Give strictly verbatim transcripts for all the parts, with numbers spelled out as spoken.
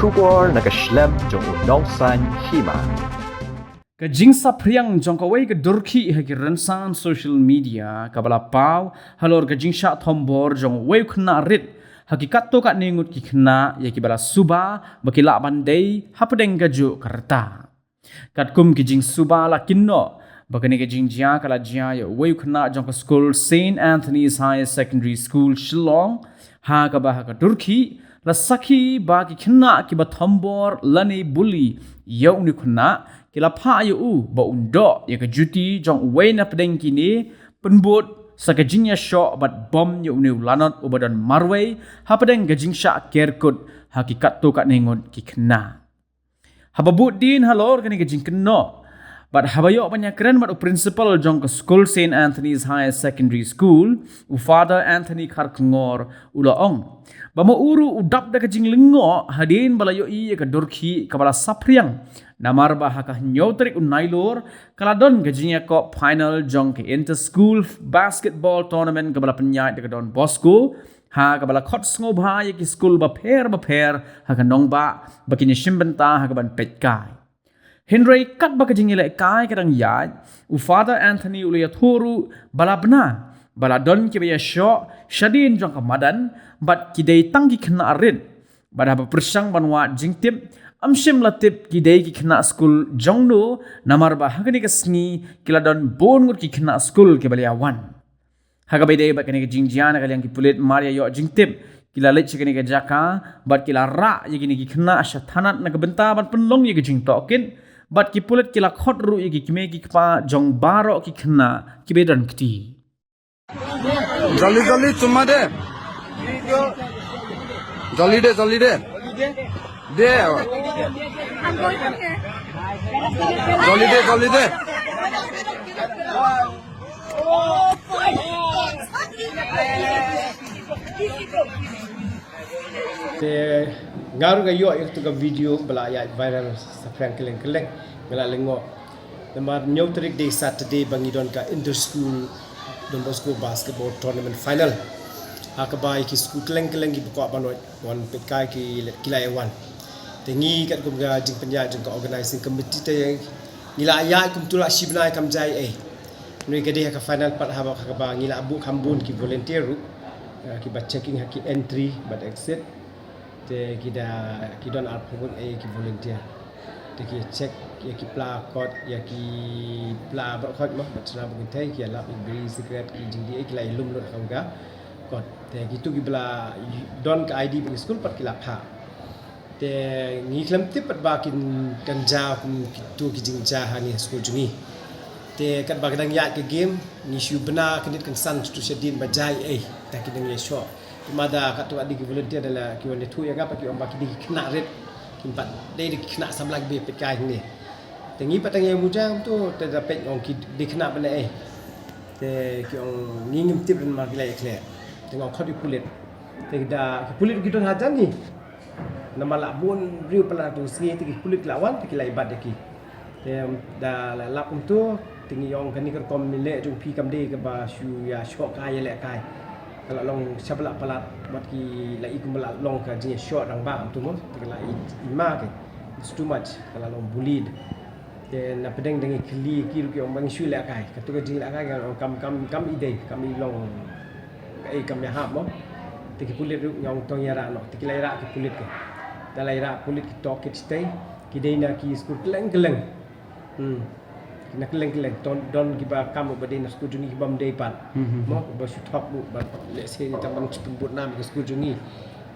Khubor na ka shlem jong u Nongsaiñ Hima. Ka jingsaphriang jong kawei ka dur khih ha ki rynsan social media kaba la paw halor ka jingshah thombor jong uwei u khynnah rit ha ki katto katne ngut ki khynnah ïa kiba la suba ba ki lah ban dei hapdeng kajuh ka rta. Katkum ki jingsuba la kynnoh ba kane ka jingjia ka la jia ïa uwei u khynnah jong ka skul Saint Anthony's Higher Secondary School Shillong, ha kaba ha ka dur khih la sakhi ba ki khynnah kiba thombor lane bully ïa une u khynnah ki la phah ïa u ba un doh ïa ka juti jong uwei napdeng kine, pynbud sa ka jingïashoh bad bom ïa une u lanot uba don marwei hapdeng ka jingshah ker kut ha ki katto katne ngut ki khynnah. Haba bud dien halor kane ka jingkynnoh bad haba ïoh ban ïakren bad u principal jong ka skul Saint Anthony's Higher Secondary School, u Father Anthony Kharkongor, u la ong ba ma u ruh u dap da ka jinglyngngoh hadien ba la ïohi ïa ka dur khih kaba la saphriang, namar ba ha ka hynñiew tarik u Nailur ka la don ka jingïakop final jong ka inter school basketball tournament kaba la pynïaid da ka Don Bosco, ha kaba la khot sngewbha ïa ki skul bapher bapher ha ka nongbah ba kin ïashim bynta ha kaban peitkai. Hynrei katba ka jingïalehkai ka dang ïaid, u Father Anthony u la ïathuh ruh ba la bna ba la don kiba ïashoh shadien jong ka madan bad ki dei tang ki khynnah rit. Bad haba pyrshang ban wad jingtip, ym shym la tip ki dei ki khynnah skul jong no, namar ba ha kane ka sngi ki la don bun ngut ki khynnah skul kiba la ïawan. Ha kaba ïadei bad kane ka jingjia, na ka liang ki pulit mar ïa ïoh jingtip ki la leit sha kane ka jaka bad ki la rah ïa kine ki khynnah sha thanat na ka bynta ban pynlong ïa ka jingtohkit, bad ki pulit ki la khot ruh ïa ki kmie ki kpa jong baroh ki khynnah kiba don kti. Joldi, joldi, chumma de. Joldi de, joldi de. De. Joldi de, joldi de. Te nga ruh nga ïoh ïa katu ka video ba la ïaid viral saphriang kylleng kylleng, nga la lyngngoh. Namar hynñiew tarik dei Saturday ba ngi don ka inter school Don Bosco basketball tournament final. Ha kaba ïa ki skul kylleng kylleng kiba kwah ban wan, wan peitkai ki, ki la ïa wan. Te ngi katkum ka jingpynïaid jong ka organizing committee te ngi la ïaid kumtu la shi bnai kam jia ei. Hynrei ka dei ha ka final pat haba, ha kaba ngi la buh kham bun ki volunteer ruh, eh, kiba checking ha ki entry bad exit. Te ki da, ki don arphew ngut ei ki volunteer. Te ki check ïa ki pla kot, ïa ki pla baroh kot mo, bad shna ba ngi thei, ki ïa lap ïa ki biri, cigarette, ki jingdih ei ki la ïa lum lut ha ka kot. Te kitu kiba la don ka I D ba ki skul pat ki la phah. Te ngi khlem tip pat ba kin, kan jia kum kitu ki jingjia ha ngi ha skul jong ngi. Te katba ka dang ïaid ka game, ngi shu bna kyndit kynsan shuh shadien ba jia ei, te ki dang ïa shoh. Ki mada katto katne ki volunteer da la ki wan ïathuh ïa nga pat ki ong ba ki dei ki khynnah rit, kim pat dei da ki khynnah samla kiba ïa peitkai hangne. Te ngi pat tang ïa muja kumto, te da peit ong ki dei khynnah bnai ei. Te ki ong ngi ngim tip rin namar ki la ïakhleh. Te nga ong khot ïa ki pulit. Te da ki pulit ki don hajan hi. Namar la bun briew palat ha katu ka sngi, te ki pulit ki la wan, te ki la ïa bat ïa ki. Te da la lap kumto, te ngi ong kane ka rukom leh jong phi kam dei kaba shu ïa shoh kai ïa lehkai. Ka la long sha ba la palat bad ki la i kumba la long ka jingïashoh rangbah kumto mo, te ka la i, i ma ke. It's too much, ka la long bullied. Te na pdeng da ngi khylli ki ruh ki ong ba ngi shu lehkai. Katu ka jinglehkai ka ong kam, kam, kam i dei, kam i long. Ei kam ïahap mo. Te ki pulit ruh nga ong to ïarah noh. Te ki la ïarah ki pulit ki. Da la ïarah pulit ki tohkit shatei. Ki dei na ki skul kylleng kylleng. Hmm. Na kylleng kylleng. Don, don kiba kam ba dei na skul jong ngi kibym dei pat. Hmm, hmm, mo, hmm. Ba shu thok mo, ba lehse tang ban shu pynbud nam ki skul jong ngi.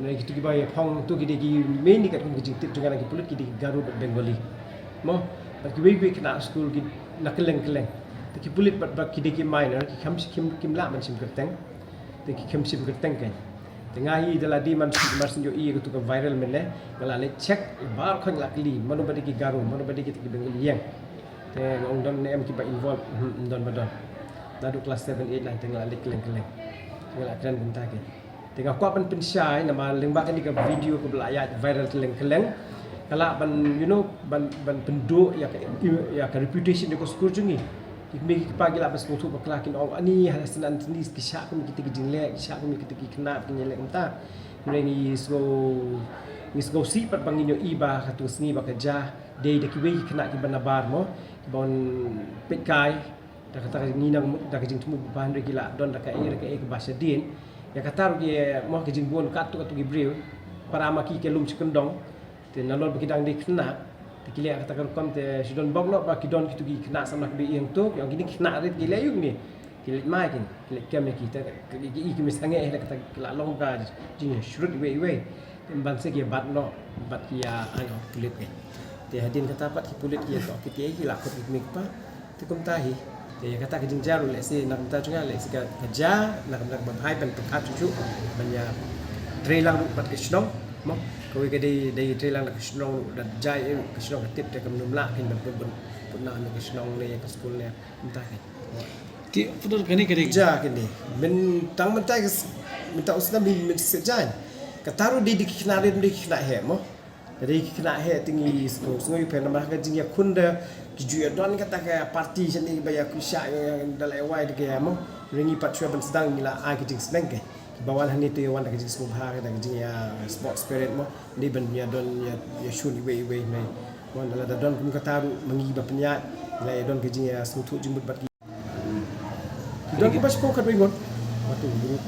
Na kitu kiba ïa phong tu ki dei ki main ni katkum ki jingtip jong nga na ki pulit ki dei ki Garo bad Bengali. Mo, bad kiwei kiwei khynnah skul ki na kylleng kylleng. Te ki pulit bad, bad ki dei ki minor, ki kham, kim, kim lah ban shim kyrteng. Te ki kham shim kyrteng kein. Te nga hi da la dei man, mar shu ïohi ïa katu ka viral mynne, nga la leit check, baroh khoit nga la kylli, mano ba dei ki Garo, mano ba dei kita ki Bengali ïeng. Te nga ong don ne em kiba involve, hmm, don ba don. Naduh class seven, eight, nine, te nga la leit kylleng kylleng. Nga la kren bynta kein. Te nga kwah ban pynshai namar lyngba kane ka video kaba la ïaid viral kylleng kylleng, ka lah ban, you know, ban, ban pynduh ïa ka, ïa ka reputation jong ka skul jong ngi. Ki kmie ki kpa ki lah ban sngewthuh bakla, kin ong ani ha Saint Anthony's ki shah kum kita ki jingleh, ki shah kum kita ki khynnah kin ïaleh kumta. Hynrei ngi sngew, ngi sngewsih pat ba ngin ïohi ba katto ka sngi ba ka jia dei da kiwei ki khynnah kiba nabar mo, kiba wan peit kai. Da kata ka ngi nang, da ka jingthmu ba hynrei ki la don da kaei da kaei kaba shadien. Ïa kata ruh ki mo, ka jingbun katto katto ki briew, para ma ki ka lum shi kyndong. Te nalor ba ki dang dei khynnah, te ki leh kata ka rukom, te shu don bok noh ba ki don kito ki khynnah samla kiba ïeng to, ki ong kine ki khynnah rit, ki leh aïu kine, ki leit mai kine, ki leit kem ïa ki, te ki, ki, ki, ki mih sangeh ïa kata, ki la long ka jingshrut iwei iwei. Te ym ban sa ki ïa bat noh, bat ki ïa ai noh pulit kine. Te hadien kata pat ki pulit ki ïa tohkit ïa ki, la khot ki kmie ki kpa. Te kumta hi. Te ïa kata ka jingjia ruh lehse na ka bynta jong nga lehse ka, ka jia na ka bynta kaba bha ban pyrkhat shuh shuh ban ïa trei lang ruh bad ka shnong. Mo, kawei ka dei, dei trei lang da ka shnong ruh, da jia ïa ka shnong ka tip te kam nym lah kein ban pun, pun, pun na ka shnong ne ka skul ne mynta kein. Te pyndonkam kane ka dei. Jia kane. Myn tang mynta ka s-, mynta u snem myn, myn sa jia. Kata ruh dei, dei ki khynnah rit, dei ki khynnah heh mo. Ka dei ki khynnah heh te ngi sngew, sngew ïa phi namar ka jingïakhun da ki ju ïa don kata ka party shane ba ïa khuid shah ïa da la ïa wai da ka ïa mo. Hynrei ngi pat shuwa ban sdang ngi la ai ka jingsneng ka. Kiba wan hangne te ïa wan da ka jingsngewbha da ka jingïa sport spirit mo. Dei ban ïa don ïa, ïa shun iwei iwei hynrei mo, lada don kum kata ruh ma ngi ba pynïaid, la ïa don ka jingïa sngewthuh jingmut bad ki. Ki don kiba shiphew khatwei ngut. Bad tu ngut.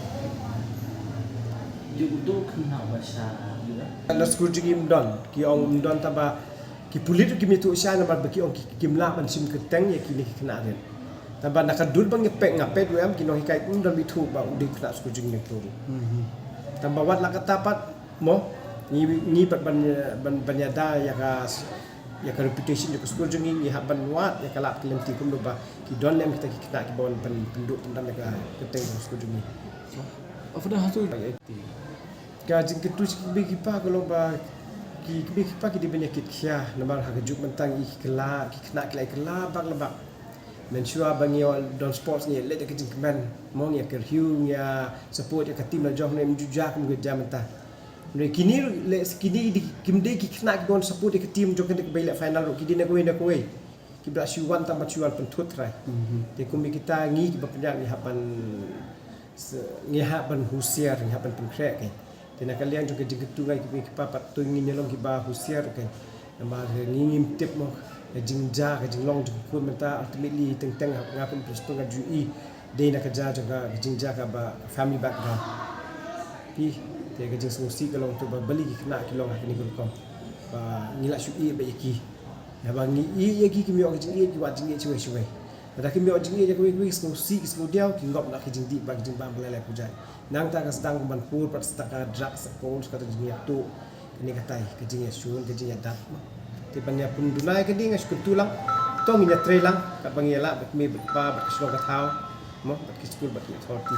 Jong uto u khynnah ba sha ïa. Na skul jong ngi ym don, ki ong ym don taba ki pulit ruh kim ïathuh shai namar ba ki ong ki, kim lah ban shim kyrteng ïa kine ki khynnah rit. Taba na ka dur ba ngi peit, nga peit ruh em, ki nonghikai ym don ba ithuh ba u dei khynnah skul jong ngi uto ruh. Taba wat la katta pat mo, ngi, ngi pat ban, ban, ban ïada ïa ka, ïa ka reputation jong ka skul jong ngi, ngi hap ban wad ïa ka lad ka lynti kumno ba ki don lem kita ki khynnah kiba wan pyn, pynduh pyndam ïa ka kyrteng jong ka skul jong ngi. Of da hatu. Ka jingkyntu sha ki kmie ki kpa ka long ba ki kmie ki kpa ki dei ban ïa kit khia namar ha ka juk mynta ngi ki kylla, ki khynnah ki la ïa kylla bak la bak. Mynshuwa ba ngi don sports ngi ïa leit ïa ka jingkmen, mo, ngi ïa kyrhiu, ngi ïa support ïa ka team la jong, ne ym ju jia kum ka jia mynta. Hynrei kine ruh leh, kine dei, kim dei ki khynnah kiba wan support ïa ka team jong kane kaba ïaleh final ruh, ki dei na kawei na kawei. Kiba la shu wan tang ban shu wan pynthut trai. Te kum ïa kita ngi kiba pynïaid ngi hap ban, ngi hap ban husiar, ngi hap ban pynkhreh kein. Te na ka liang jong ka jingkyntu ngi ki, ki kpa pat to ngin ïa long kiba husiar kein. Namar ngi ngim tip mo ka jingjia, ka jinglong jong ka khun mynta, ultimately teng teng nga kum principal nga ju i dei na ka jia jong ka, ka jingjia kaba family background. Te ka jingsngewsih ka long to ba balei ki khynnah ki long ha kane ka rukom. Ba ngi la shu ïeh beit ïa ki. Haba ngi ïeh ïa ki, kim ïoh ka jingïeit, ki wad jingïeit shawei shawei. Lada kim ïoh jingïeit ïa kawei kawei, ki sngewsih, ki sngewdiaw, ki ngop na ka jingdih bad ka jingbam ba lai lai pyrshah. Nangta ka sdang kumban pur pat sdang ka drugs, ka porn, ka jingïatoh. Kane katai ka jingïashun, ka jingïadat. Te ban ïa pynduna ïa kane nga shu kyntu lang. To ngin ïatrei lang katba ngi ïalah bad kmie bad kpa bad ka shnong ka thaw. Mo, bad ki skul bad ki authority.